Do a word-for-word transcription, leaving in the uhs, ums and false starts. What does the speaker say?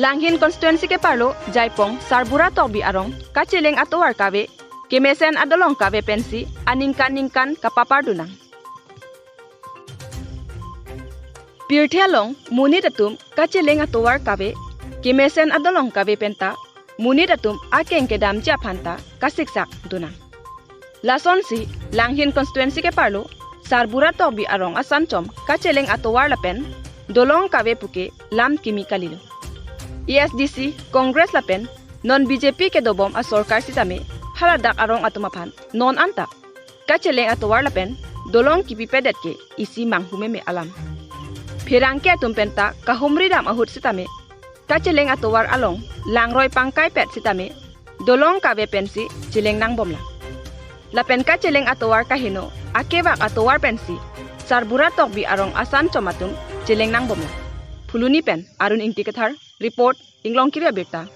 Langhin constituency keparlo Jaipong Sarbura Tokbi arong kacheleng atovar kave kemesen adolong kave pensi aningkan ningkan kapapar dun nang. Pirthe along monit atum kacheleng atovar kave kemesen adolong kave penta monit atum akeng kedamji aphanta kasiksak dun nang. Lasonsi Langhin constituency keparlo Sarbura Tokbi arong asanchom kacheleng atovar lapen dolong kave puke lam kimi kalilo. A S D C, Congress lapen non B J P kedobom asorkar sitame haladak arong atum aphan non anta kacheleng atovar lapen dolong kipipedet ke isi manghu meme alam. Pherangke atum penta kahumri dam ahut sitame kacheleng atovar along langroi pangkaipet sitame dolong kave pensi cheleng nangbomlang. Lapen kacheleng atovar kaheno akevak atovar pensi Sarbura Tokbi arong asanchom atum cheleng nangbomlang. Phuloni pen Arun Ingti Kathar, report, Inglongkiri Abirta.